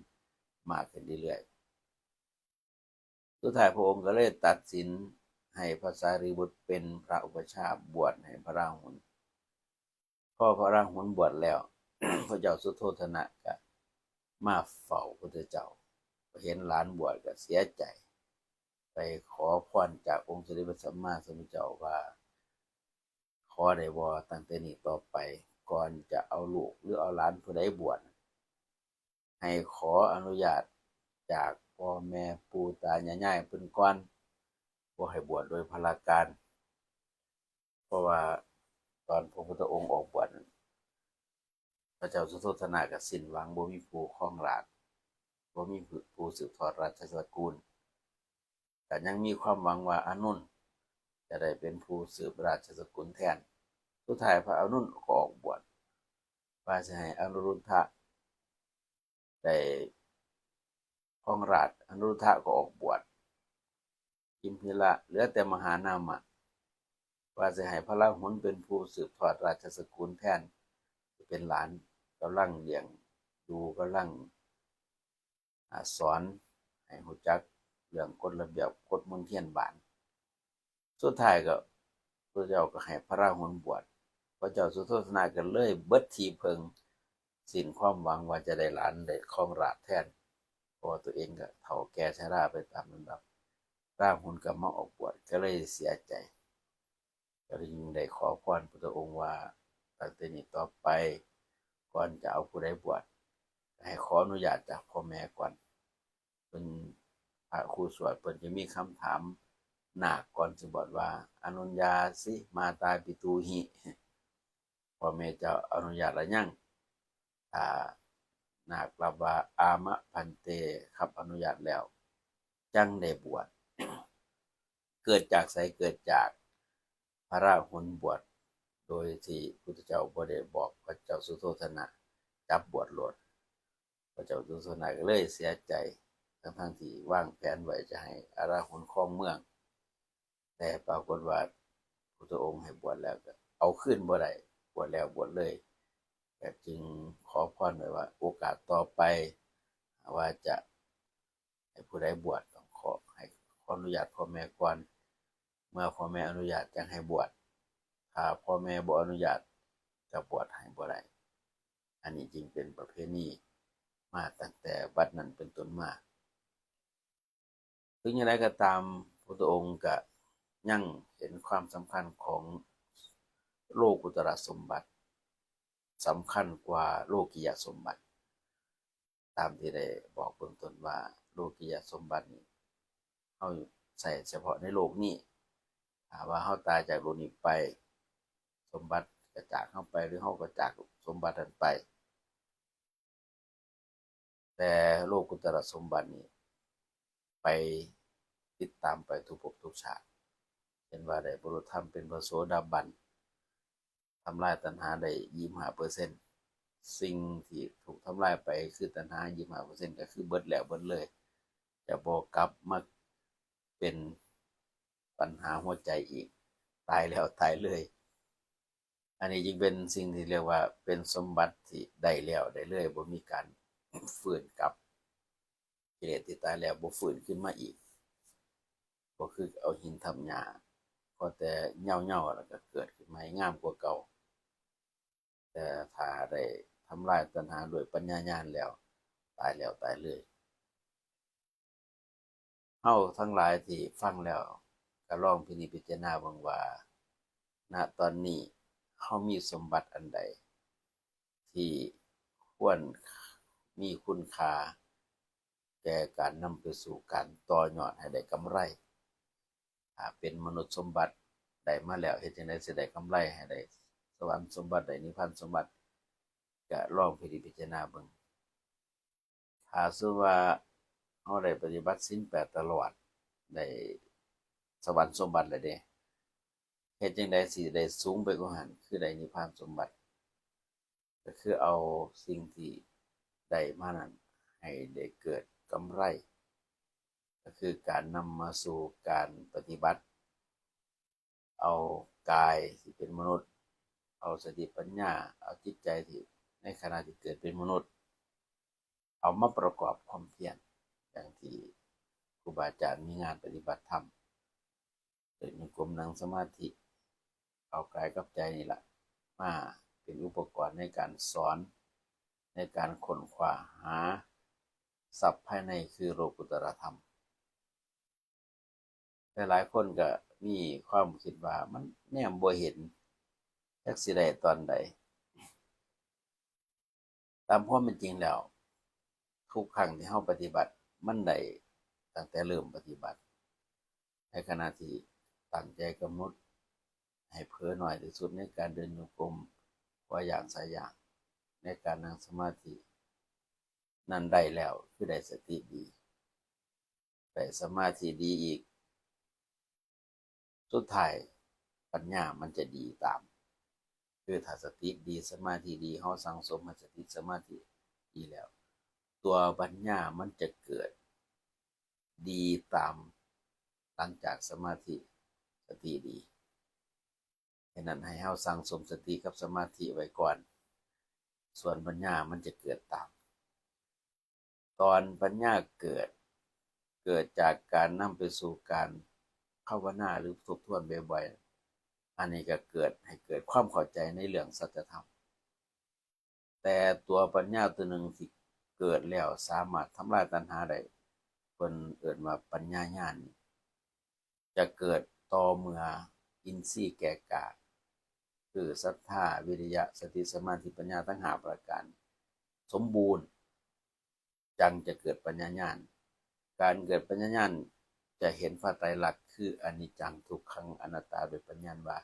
ມາກຂຶ້ນເລື້ອຍໆ. ສຸດທ້າຍພະອົງກໍເລີຍຕັດສິນໃຫ້ພະສາລີບຸດເປັນພະອຸປັດຊາບວດໃຫ້ພະລາຫຸນ. ພໍພະລາຫຸນບວດແລ້ວ, ພະເຈົ້າສຸໂທທະນະກໍມາເຝົ້າພະພຸດທະເຈົ້າ, ເຫັນຫຼານບວດກໍເສຍໃຈ, ໄປຂໍພອນຈາກອົງສະເດັດພະສຳມາສຳພຸດທະເຈົ້າວ່າ ຂໍໄດ້ບໍ່ ຕັ້ງແຕ່ນີ້ຕໍ່ໄປ ກ່ອນຈະເອົາລູກ ຫຼື ເອົາຫຼານຜູ້ໃດບວດ ໃຫ້ຂໍອະນຸຍາດຈາກພໍ່ແມ່ປູ່ຕາຍາຍເພິ່ນກ່ອນ, ບໍ່ໃຫ້ບວດໂດຍພະລາການ. ເພາະວ່າຕອນພະພຸດທະອົງອອກບວດນັ້ນ, ພະເຈົ້າສຸໂທທະນະກໍສິ້ນຫວັງ, ບໍ່ມີຜູ້ຄອງລາດ, ບໍ່ມີຜູ້ ຜູ້ສືບທອດລາຊະສະກຸນ, ກໍຍັງມີຄວາມຫວັງວ່າອານຸນຈະໄດ້ເປັນຜູ້ສືບລາຊະສະກຸນແທນ. ສຸດທ້າຍພະອານຸນກໍອອກບວດ ວ່າຊິໃຫ້ອານຸລຸດທະໄດ້ຄອງລາດ, ອານຸລຸດທະກໍອອກບວດ. ກິມພິລະ ເຫຼືອແຕ່ມະຫານາມະ ວ່າຊິໃຫ້ພະລາຫຸນເປັນຜູ້ສືບທອດລາຊະສະກຸນແທນ, ເປັນຫຼານ, ກຳລັງລ້ຽງດູ, ກຳລັງ ອາ ສອນໃຫ້ຮູ້ຈັກເລື່ອງກົດລະບຽບກົດມົນທຽນບ້ານ. ສຸດທ້າຍກໍ ພະເຈົ້າກໍໃຫ້ພະລາຫຸນບວດ, ພະເຈົ້າສຸໂທທະນະກໍເລີຍເບິດທີ່ເພິ່ງ, ສິ້ນຄວາມຫວັງວ່າຈະໄດ້ຫຼານໄດ້ຄອງລາດແທນ, ເພາະວ່າຕົວເອງກໍເຖົ້າແກ່ຊະລາໄປຕາມລຳດັບ. ລາຫຸນກໍມາອອກບວດ ກໍເລີຍເສຍໃຈ, ກໍຈຶ່ງໄດ້ຂໍພອນພະພຸດທະອົງວ່າ ຕັ້ງແຕ່ນີ້ຕໍ່ໄປ ກ່ອນຈະເອົາຜູ້ໃດບວດ ໃຫ້ຂໍອະນຸຍາດຈາກພໍ່ແມ່ກ່ອນ. ເພິ່ນ ພະຄູ່ສວດເພິ່ນຈະມີຄຳຖາມນາກກ່ອນຊິບວດວ່າ ອະນຸນຍາສິມາຕາປິຕູຫິ ພໍ່ແມ່ເຈົ້າອະນຸຍາດແລ້ວຍັງ? ຖ້ານາກລັບວ່າ ອາມະພັນເຕ ຄັບອະນຸຍາດແລ້ວ ຈັ່ງໄດ້ບວດ. ເກີດຈາກໃສ? ເກີດຈາກພະລາຫຸນບວດ ໂດຍທີ່ພຸດທະເຈົ້າບໍ່ໄດ້ບອກ, ພະເຈົ້າສຸໂທທະນະຈັບບວດໂລດ. ພະເຈົ້າສຸໂທທະນະກໍເລີຍເສຍໃຈ, ທັງໆທີ່ວາງແຜນໄວ້ຈະໃຫ້ອາລາຫຸນຄອງເມືອງ, ແຕ່ປາກົດວ່າພຸດທະອົງໃຫ້ບວດແລ້ວກໍເອົາຄືນບໍ່ໄດ້, ບວດແລ້ວບວດເລີຍ. ກໍຈຶ່ງຂໍພອນໄວ້ວ່າ ໂອກາດຕໍ່ໄປ ວ່າຈະໃຫ້ຜູ້ໃດບວດ ຕ້ອງຂໍ ໃຫ້ຂໍອະນຸຍາດພໍ່ແມ່ກ່ອນ, ເມື່ອພໍ່ແມ່ອະນຸຍາດຈັ່ງໃຫ້ບວດ, ຖ້າພໍ່ແມ່ບໍ່ອະນຸຍາດກໍບວດໃຫ້ບໍ່ໄດ້. ອັນນີ້ຈຶ່ງເປັນປະເພນີມາຕັ້ງແຕ່ບັດນັ້ນເປັນຕົ້ນມາ. ເຖິງຢ່າງໃດກໍຕາມ, ພະພຸດທະອົງກໍຍັງເຫັນຄວາມສຳຄັນຂອງໂລກຸດຕະລະສົມບັດ ສຳຄັນກວ່າໂລກິຍະສົມບັດ. ຕາມທີ່ໄດ້ບອກເບື້ອງຕົ້ນວ່າ ໂລກິຍະສົມບັດນີ້ ເຮົາໃຊ້ສະເພາະໃນໂລກນີ້, ຖ້າວ່າເຮົາຕາຍຈາກໂລກນີ້ໄປ, ສົມບັດກໍຈາກເຮົາໄປ ຫຼື ເຮົາກໍຈາກສົມບັດນັ້ນໄປ. ແຕ່ໂລກຸດຕະລະສົມບັດນີ້ ໄປ ຕິດຕາມໄປທຸກພົບທຸກຊາດ, ເຊັ່ນວ່າໄດ້ບັນລຸທຳເປັນພະໂສດາບັນ, ທຳລາຍຕັນຫາໄດ້ຊາວຫ້າເປີເຊັນ, ສິ່ງທີ່ຖືກທຳລາຍໄປຄືຕັນຫາຊາວຫ້າເປີເຊັນ ກໍຄືເບິດແລ້ວເບິດເລີຍ, ຈະບໍ່ກັບມາເປັນປັນຫາຫົວໃຈອີກ, ຕາຍແລ້ວຕາຍເລີຍ. ອັນນີ້ຈຶ່ງເປັນສິ່ງທີ່ຮຽກວ່າເປັນສົມບັດທີ່ໄດ້ແລ້ວໄດ້ເລີຍ, ບໍ່ມີການຟື້ນກັບ. ກິເລດທີ່ຕາຍແລ້ວບໍ່ຟື້ນຂຶ້ນມາອີກ, ບໍ່ຄືເອົາຫີນທຳຫຍ້າ, ພໍແຕ່ເຫຍົາໆແລ້ວກໍເກີດຂຶ້ນໃໝ່ງາມກວ່າເກົ່າ. ແຕ່ຖ້າໄດ້ທຳລາຍຕັນຫາດ້ວຍປັນຍາຍານແລ້ວ, ຕາຍແລ້ວຕາຍເລີຍ. ເຮົາທັງຫຼາຍທີ່ຟັງແລ້ວ ກໍລອງພິນິດພິຈາລະນາເບິ່ງວ່າ ນະຕອນນີ້ເຮົາມີສົມບັດອັນໃດທີ່ຄວນມີຄຸນຄ່າແກ່ການນຳໄປສູ່ການຕໍ່ຍອດໃຫ້ໄດ້ກຳໄລ. ຖ້າເປັນມະນຸດສົມບັດໄດ້ມາແລ້ວ ເຮັດຈັ່ງໃດຊິໄດ້ກຳໄລ ໃຫ້ໄດ້ສະຫວັນສົມບັດ ໄດ້ນິບພານສົມບັດ ກະລອງພິນິດພິຈາລະນາເບິ່ງ. ຖ້າສົມມຸດວ່າເຮົາໄດ້ປະຕິບັດສິນແປດຕະຫຼອດ ໄດ້ສະຫວັນສົມບັດແລ້ວເດ ເຮັດຈັ່ງໃດຊິໄດ້ສູງໄປກວ່າຫັ້ນ ຄືໄດ້ນິບພານສົມບັດ? ກໍຄືເອົາສິ່ງທີ່ໄດ້ມານັ້ນໃຫ້ໄດ້ເກີດກຳໄລ ກໍຄືການນຳມາສູ່ການປະຕິບັດ ເອົາກາຍທີ່ເປັນມະນຸດ ເອົາສະຕິປັນຍາ ເອົາຈິດໃຈທີ່ໃນຂະນະທີ່ເກີດເປັນມະນຸດ ເອົາມາປະກອບຄວາມພຽນ ຢ່າງທີ່ຄູບາອາຈານມີງານປະຕິບັດທຳ ເດີນໂຍກົມ ນັ່ງສະມາທິ ເອົາກາຍກັບໃຈນີ້ລະ ມາເປັນອຸປະກອນໃນການສອນ ໃນການຄົ້ນຄວ້າຫາຊັບພາຍໃນ ຄືໂລກຸດຕະລະທຳ. ຫຼາຍໆຄົນກໍມີຄວາມຄິດວ່າ ມັນແນມບໍ່ເຫັນ ຈັກຊິໄດ້ຕອນໃດ. ຕາມຄວາມເປັນຈິງແລ້ວ ທຸກຄັ້ງທີ່ເຮົາປະຕິບັດ ມັນໄດ້ຕັ້ງແຕ່ເລີ່ມປະຕິບັດ. ໃນຂະນະທີ່ຕັ້ງໃຈກຳນົດໃຫ້ເຜີໜ້ອຍທີ່ສຸດໃນການເດີນໂຍກົມ ຄວາຢ່າງຊາຢ່າງ ໃນການນັ່ງສະມາທິນັ້ນໄດ້ແລ້ວ ຄືໄດ້ສະຕິດີ ໄດ້ສະມາທິດີອີກ ສຸດທ້າຍປັນຍາມັນຈະດີຕາມ. ຄືຖ້າສະຕິດີ ສະມາທິດີ ເຮົາສັ່ງສົມໃຫ້ສະຕິສະມາທິດີແລ້ວ ຕົວປັນຍາມັນຈະເກີດດີຕາມ ຫຼັງຈາກສະມາທິ ສະຕິດີ. ເຫດນັ້ນໃຫ້ເຮົາສັ່ງສົມສະຕິກັບສະມາທິໄວ້ກ່ອນ ສ່ວນປັນຍາມັນຈະເກີດຕາມ. ຕອນປັນຍາເກີດ ເກີດຈາກການນຳໄປສູ່ການພາວະນາ ຫຼື ທົບທວນບ່ອຍໆ ອັນນີ້ກໍເກີດໃຫ້ເກີດຄວາມເຂົ້າໃຈໃນເລື່ອງສັດຈະທຳ. ແຕ່ຕົວປັນຍາຕົວໜຶ່ງທີ່ເກີດແລ້ວສາມາດທຳລາຍຕັນຫາໄດ້ ເພິ່ນເອີ້ນວ່າປັນຍາຍານ ຈະເກີດຕໍ່ເມື່ອອິນຊີແກ່ກ້າ ຄືສັດທາ ວິລິຍະ ສະຕິ ສະມາທິ ປັນຍາ ທັງຫ້າປະການສົມບູນ ຈັ່ງຈະເກີດປັນຍາຍານ. ການເກີດປັນຍາຍານຈະເຫັນພະໄຕລັກ ຄືອະນິດຈັງ ທຸກຂັງ ອະນັດຕາ ໂດຍປັນຍາຍານວ່າ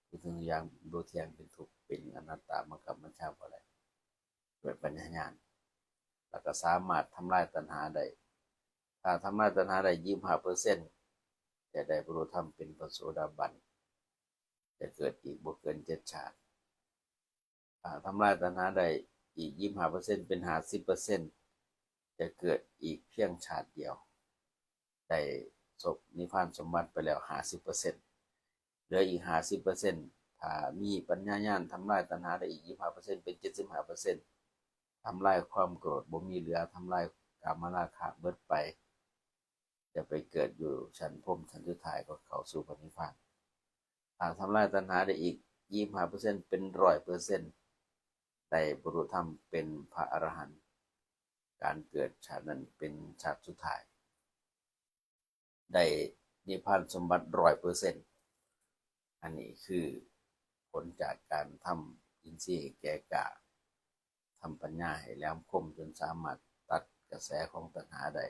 ທຸກສິ່ງທຸກຢ່າງບໍ່ທ່ຽງ ເປັນທຸກ ເປັນອະນັດຕາ ບັງຄັບບັນຊາບໍ່ໄດ້ ດ້ວຍປັນຍາຍານ ແລ້ວກໍສາມາດທຳລາຍຕັນຫາໄດ້. ຖ້າທຳລາຍຕັນຫາໄດ້ ຊາວຫ້າເປີເຊັນ ຈະໄດ້ບັນລຸທຳເປັນພະໂສດາບັນ ຈະເກີດອີກບໍ່ເກີນເຈັດຊາດ. ຖ້າທຳລາຍຕັນຫາໄດ້ອີກ ຊາວຫ້າເປີເຊັນ ເປັນຫ້າສິບເປີເຊັນ ຈະເກີດອີກພຽງຊາດດຽວ ໄດ້ສົບນິບພານສົມບັດໄປແລ້ວຫ້າສິບເປີເຊັນ ເຫຼືອອີກຫ້າສິບເປີເຊັນ. ຖ້າມີປັນຍາຍານທຳລາຍຕັນຫາໄດ້ອີກ ຊາວຫ້າເປີເຊັນ ເປັນເຈັດສິບຫ້າເປີເຊັນ ທຳລາຍຄວາມໂກດບໍ່ມີເຫຼືອ ທຳລາຍກາມະລາຄະເບິດໄປ ຈະໄປເກີດຢູ່ຊັ້ນພົມ ຊັ້ນສຸດທ້າຍກໍເຂົ້າສູ່ພະນິບພານ. ຖ້າທຳລາຍຕັນຫາໄດ້ອີກ ຊາວຫ້າເປີເຊັນ ເປັນຮ້ອຍເປີເຊັນ ໄດ້ບັນລຸທຳເປັນພະອະລະຫັນ. ການເກີດຊາດນັ້ນເປັນຊາດສຸດທ້າຍ ໄດ້ນິບພານສົມບັດຮ້ອຍເປີເຊັນ. ອັນນີ້ຄືຜົນຈາກການທຳອິນຊີໃຫ້ແກ່ກ້າ, ທຳປັນຍາໃຫ້ແຫຼມຄົມ ຈົນສາມາດຕັດກະແສຂອງຕັນຫາໄດ້.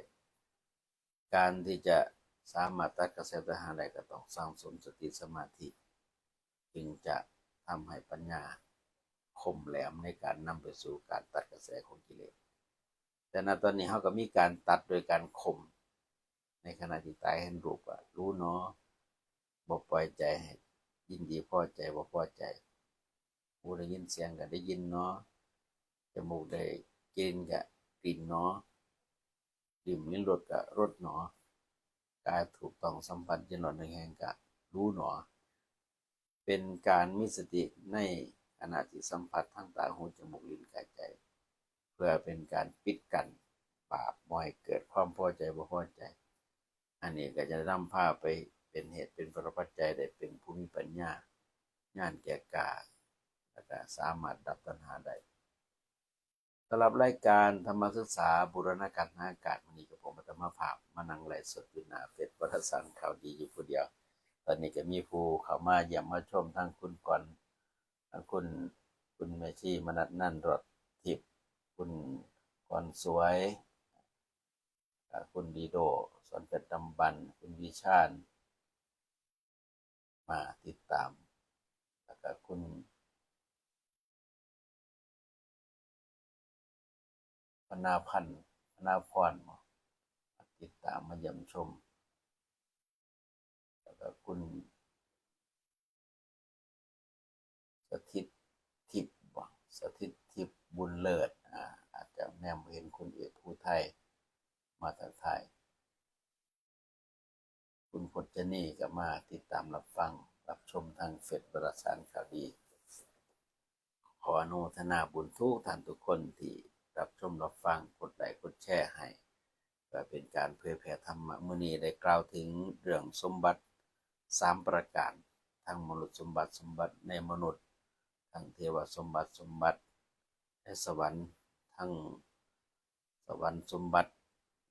ການທີ່ຈະສາມາດຕັດກະແສຕັນຫາໄດ້ ກໍຕ້ອງສັ່ງສົມສະຕິສະມາທິ ຈຶ່ງຈະທຳໃຫ້ປັນຍາຄົມແຫຼມໃນການນຳໄປສູ່ການຕັດກະແສຂອງກິເລດ. ແຕ່ນະຕອນນີ້ເຮົາກໍມີການຕັດໂດຍການຂົ່ມ ໃນຂະນະທີ່ຕາເຫັນຮູບກໍ ຮູ້ໜໍ, ບໍ່ປ່ອຍໃຈໃຫ້ຍິນດີພໍໃຈ ບໍ່ພໍໃຈ, ຫູໄດ້ຍິນສຽງກໍໄດ້ຍິນໜໍ, ຈະມູກໄດ້ກິ່ນກໍກິ່ນໜໍ, ລິ້ມລິ້ນລົດກະລົດໜໍ, ກາຍຖືກຕ້ອງສຳຜັດເຢັນຮ້ອນເໜືອແຫ້ງກະຮູ້ໜໍ. ເປັນການມີສະຕິໃນຂະນະທີ່ສຳຜັດທາງຕາ, ຫູ, ຈະມູກ, ລິ້ນ, ກາຍ, ໃຈ ເພື່ອເປັນການປິດກັ້ນບາບບໍ່ໃຫ້ເກີດຄວາມພໍໃຈບໍ່ພໍໃຈ. ອັນນີ້ກໍຈະນຳພາໄປເປັນເຫດເປັນຜົນປັດໄຈໄດ້ເປັນຜູ້ມີປັນຍາ ຍານແກ່ກ້າ ແລ້ວກໍສາມາດດັບຕັນຫາໄດ້. ສຳລັບລາຍການທຳມະສຶກສາບູລະນະກັນຫາອາກາດ ມື້ນີ້ກໍຜົມອາດຕະມາພາບມານັ່ງໄລຟ໌ສົດຢູ່ໜ້າເຟສວາລະສັງຂ່າວດີຢູ່ຜູ້ດຽວ. ຕອນນີ້ກໍມີຜູ້ເຂົ້າມາຢ້ຽມມາຊົມ ທັງຄຸນກອນ ທັງຄຸນ ຄຸນແມ່ຊີມະນັດ ນັນຣອດທິບ, ຄຸນກອນສວຍ, ອາ ຄຸນດີໂດ ສອນເພັດດຳບັນ, ຄຸນວິຊານ, ມາຕິດຕາມ ແລ້ວກໍຄຸນ ພະນາພັນ ພະນາພອນ ມາຕິດຕາມ ມາຢ້ຽມຊົມ ແລ້ວກໍຄຸນ ສະຖິດທິບບໍ ສະຖິດທິບບຸນເລີດ ອາ ອາດຈະແນມບໍ່ເຫັນ ຄຸນເອກພູໄທ ມາທັກທາຍ ຄຸນພົດຈະນີກໍມາຕິດຕາມຮັບຟັງ ຮັບຊົມທາງເຟສວາລະສານຂ່າວດີ. ຂໍອະນຸໂມທະນາບຸນທຸກທ່ານທຸກຄົນທີ່ຮັບຊົມຮັບຟັງ, ກົດໄລກົດແຊໃຫ້ ເພື່ອເປັນການເຜີຍແຜ່ທຳມະ. ມື້ນີ້ໄດ້ກ່າວເຖິງເລື່ອງສົມບັດສາມປະການ, ທັງມະນຸດສົມບັດ, ສົມບັດໃນມະນຸດ, ທັງເທວະສົມບັດ, ສົມບັດໃນສະຫວັນ, ທັງ ສະຫວັນສົມບັດ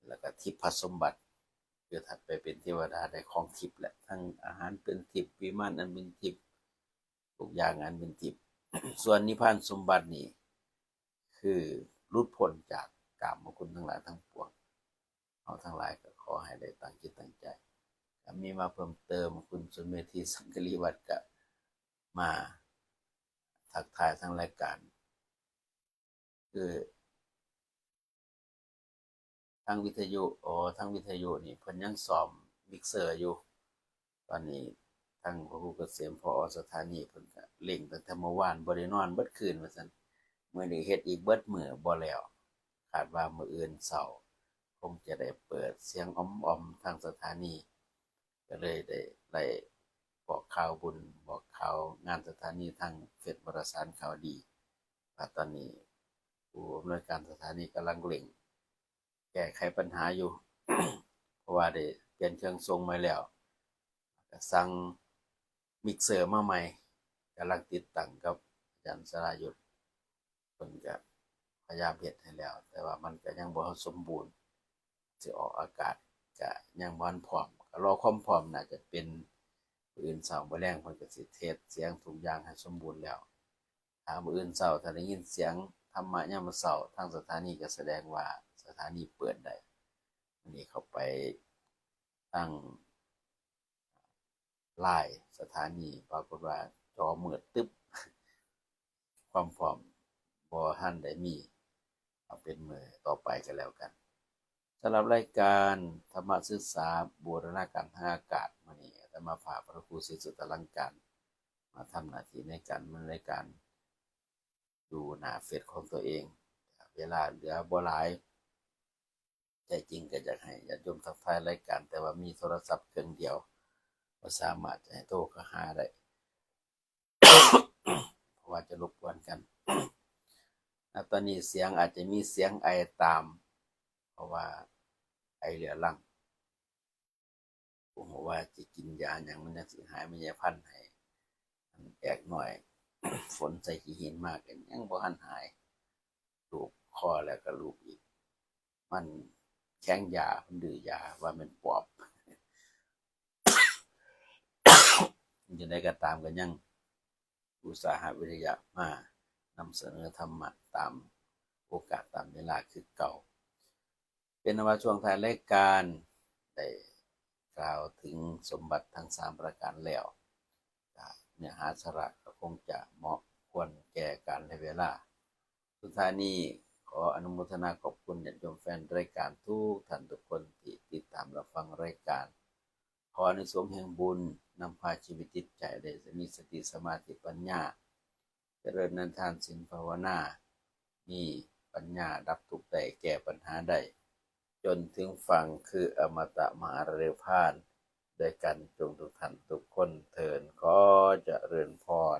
ແລ້ວກະທິບພະສົມບັດ ຄືຖ້າໄປເປັນເທວະດາໄດ້ຂອງທິບແຫຼະ ທັງອາຫານເປັນທິບ ວິມານອັນເປັນທິບ ທຸກຢ່າງອັນເປັນທິບ. ສ່ວນນິບພານສົມບັດນີ້ ຄືຫຼຸດພົ້ນຈາກກາມະຄຸນທັງຫຼາຍທັງປວງ. ເຮົາທັງຫຼາຍກໍຂໍໃຫ້ໄດ້ຕັ້ງຈິດຕັ້ງໃຈ. ຖ້າມີມາເພີ່ມເຕີມ ຄຸນສຸນເມທີ ສັງກະລີວັດ ກໍມາທັກທາຍທາງລາຍການ. ຄືທາງວິທະຍຸ ອໍ ທາງວິທະຍຸນີ້ເພິ່ນຍັງສ້ອມມິກເຊີຢູ່. ຕອນນີ້ທາງພະຄູກະເສມ ຜອ ສະຖານີ ເພິ່ນກະເລັ່ງຕັ້ງແຕ່ມື້ວານ ບໍ່ໄດ້ນອນເບິດຄືນວ່າຊັ້ນ. ມື້ນີ້ເຮັດອີກເບິດມື້ບໍ່ແລ້ວ. ຄາດວ່າມື້ອື່ນເຊົ້າຄົງຈະໄດ້ເປີດສຽງອອມໆທາງສະຖານີ. ກໍເລີຍໄດ້ ໄດ້ບອກຂ່າວບຸນ ບອກຂ່າວງານສະຖານີທາງເຟສວາລະສານຂ່າວດີ ວ່າຕອນນີ້ຜູ້ອຳນວຍການສະຖານີກຳລັງເລັ່ງແກ້ໄຂບັນຫາຢູ່ ເພາະວ່າໄດ້ປ່ຽນເຄື່ອງສົ່ງໃໝ່ແລ້ວ ກໍສັ່ງມິກເຊີມາໃໝ່ ກຳລັງຕິດຕັ້ງກັບອາຈານສະລາຍຸດ. ເພິ່ນກະພະຍາຍາມເຮັດໃຫ້ແລ້ວ ແຕ່ວ່າມັນກະຍັງບໍ່ສົມບູນ ຊິອອກອາກາດກະຍັງບໍ່ທັນພ້ອມ ກະລໍຄວາມພ້ອມ. ໜ້າຈະເປັນມື້ອື່ນເຊົ້າມື້ແລງ ເພິ່ນກະຊິເທສສຽງທຸກຢ່າງໃຫ້ສົມບູນແລ້ວ. ຖ້າມື້ອື່ນເຊົ້າ ຖ້າໄດ້ຍິນສຽງທຳມະຍາມເຊົ້າ ທາງສະຖານີກະສະແດງວ່າສະຖານີເປີດໄດ້. ອັນນີ້ເຂົ້າໄປທາງ ລາຍສະຖານີ ປາກົດວ່າຈໍມືດຕຶບ ຄວາມພ້ອມບໍ່ທັນໄດ້ມີ. ເອົາເປັນມື້ຕໍ່ໄປກໍແລ້ວກັນ. ສຳລັບລາຍການທຳມະສຶກສາບູລະນາການທາງອາກາດ ມື້ນີ້ອາດຕະມາພາບພະຄູສີສຸດຕະລັງການ ມາທຳໜ້າທີ່ໃນການດຳເນີນລາຍການຢູ່ໜ້າເຟສຂອງຕົວເອງ. ເວລາເຫຼືອບໍ່ຫຼາຍ ແທ້ຈິງກໍຢາກໃຫ້ຍາດໂຍມທັກທາຍລາຍການ ແຕ່ວ່າມີໂທລະສັບເຄື່ອງດຽວ ບໍ່ສາມາດຈະໃຫ້ໂທເຂົ້າຫາໄດ້ ເພາະວ່າຈະລົບກວນກັນ. ນະຕອນນີ້ສຽງອາດຈະມີສຽງໄອຕາມ ເພາະວ່າໄອເຫຼືອລັງ. ບໍ່ຮູ້ວ່າຊິກິນຢາຫຍັງມັນຈັ່ງຊິຫາຍ ແມ່ຍາຍພັນໃຫ້ອັນແອກນ້ອຍ ຝົນໃສ່ຂີ້ຫີນມາກໍຍັງບໍ່ທັນຫາຍ ລູບຄໍແລ້ວກໍລູບອີກ. ມັນແຂງຢາ ມັນດື້ຢາ ວ່າແມ່ນປອບ. ຈັ່ງໃດກໍຕາມ ກໍຍັງອຸດສາຫະວິລິຍະມານຳສະເໜີທຳມະຕາມໂອກາດຕາມເວລາຄືເກົ່າ. ເປັນອັນວ່າຊ່ວງທ້າຍລາຍການໄດ້ກ່າວເຖິງສົມບັດທັງສາມປະການແລ້ວ ກະເນື້ອຫາສາລະກໍຄົງຈະເໝາະຄວນແກ່ການ ແລະ ເວລາ. ສຸດທ້າຍນີ້ ຂໍອະນຸໂມທະນາຂອບຄຸນຍາດໂຍມແຟນລາຍການທຸກທ່ານທຸກຄົນທີ່ຕິດຕາມຮັບຟັງລາຍການ. ຂໍອານິສົງແຫ່ງບຸນນຳພາຊີວິດຈິດໃຈໄດ້ມີສະຕິສະມາທິປັນຍາ ຈະເລີນໃນທານສິນພາວະນາ ມີປັນຍາດັບທຸກໄດ້ ແກ້ບັນຫາໄດ້ ຈົນເຖິງຝັ່ງຄືອະມະຕະມະຫາລານນິພານ ດ້ວຍກັນຈົງທຸກທ່ານທຸກຄົນເທີ້ນ. ຂໍຈະເລີນພອນ.